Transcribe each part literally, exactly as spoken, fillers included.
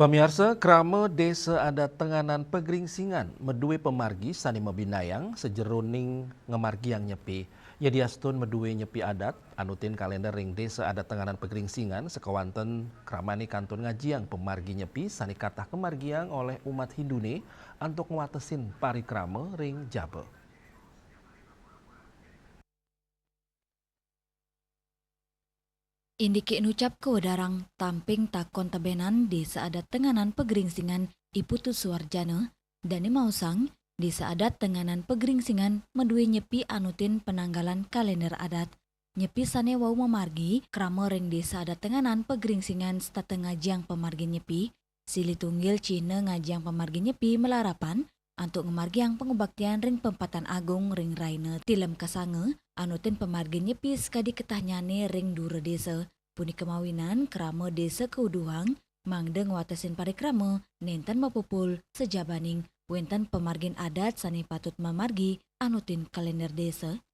Pamiarsa, krama Desa Adat Tenganan Pegringsingan madué pamargi sané mabinayang sajeroning ngamargiang nyepi. Yadiastun madué nyepi adat, anutin kalénder ring Desa Adat Tenganan Pegringsingan, sakawanten kramané kantun ngajiang pamargi nyepi sané katah kamargiang olih umat Hinduné antuk ngwatesin parikrama ring jaba. Indiké nucap kawedarang tamping takon tebenan Desa Adat Tenganan Pegringsingan I Putu Suarjana, dané maosang, Desa Adat Tenganan Pegringsingan madué nyepi anutin pananggalan kalénder adat. Nyepi sané wau mamargi krama ring Desa Adat Tenganan Pegringsingan setata ngajiang pamargi nyepi, silih tunggil cihna ngajiang pamargi nyepi malarapan antuk ngamargiang pangubaktian ring pempatan agung ring rahina Tilem Kasanga, anutin pamargi nyepi sakadi ketahnyané ring dura désa. Punika mawinan krama désa kauduhang mangda ngwatesin parikrama nénten mapupul sajabaning wénten pamargin adat sané patut mamargi anutin kalénder désa.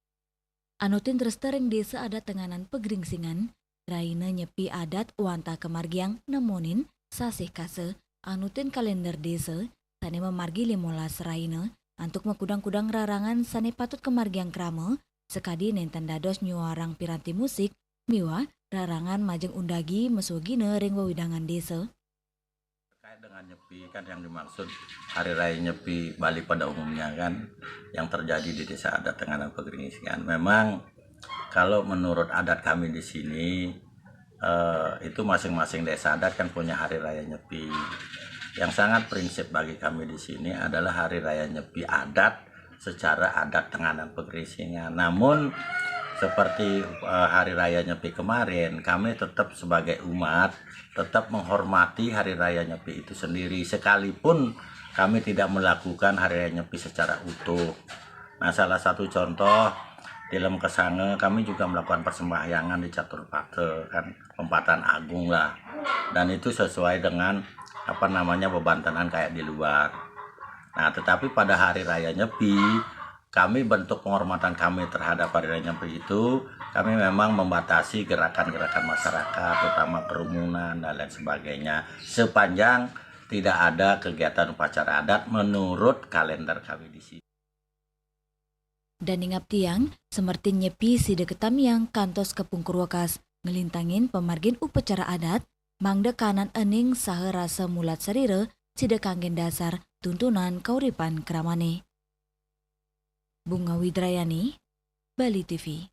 Anutin dresta ring Desa Adat Tenganan Pegringsingan, rahina nyepi adat wantah kamargiang nemonin sasih kasa, anutin kalénder désa sané mamargi limolas rahina, antuk makudang-kudang rarangan sané patut kamargiang krama, sakadi nénten dados nyuarang piranti musik, miwah rarangan majeng undagi maswagina ring wewidangan désa. Terkait dengan nyepi, kan yang dimaksud Hari Raya Nyepi Bali pada umumnya, kan, yang terjadi di Desa Adat Tenganan Pegringsingan. Memang kalau menurut adat kami di sini, eh, itu masing-masing desa adat kan punya Hari Raya Nyepi. Yang sangat prinsip bagi kami di sini adalah Hari Raya Nyepi adat secara adat Tenganan Pegringsingan. Namun, seperti, eh, Hari Raya Nyepi kemarin, kami tetap sebagai umat tetap menghormati Hari Raya Nyepi itu sendiri, sekalipun kami tidak melakukan Hari Raya Nyepi secara utuh. Nah, salah satu contoh, Tilem Kasanga, kami juga melakukan persembahyangan di Catur Pata, kan, pempatan agung lah. Dan itu sesuai dengan, apa namanya, bebantenan kayak di luar. Nah, tetapi pada Hari Raya Nyepi, kami, bentuk penghormatan kami terhadap Hari Raya Nyepi itu, kami memang membatasi gerakan-gerakan masyarakat, terutama kerumunan dan lain sebagainya, sepanjang tidak ada kegiatan upacara adat menurut kalender kami di sini. Dané ngaptiang, semertin nyepi sida katamiang kantos kapungkur wekas, nglintangin pamargin upacara adat, mangda kanan ening saha rasa mulat sarira sida kanggén dasar tuntunan kauripan kramané. Bunga Widrayani, Bali T V.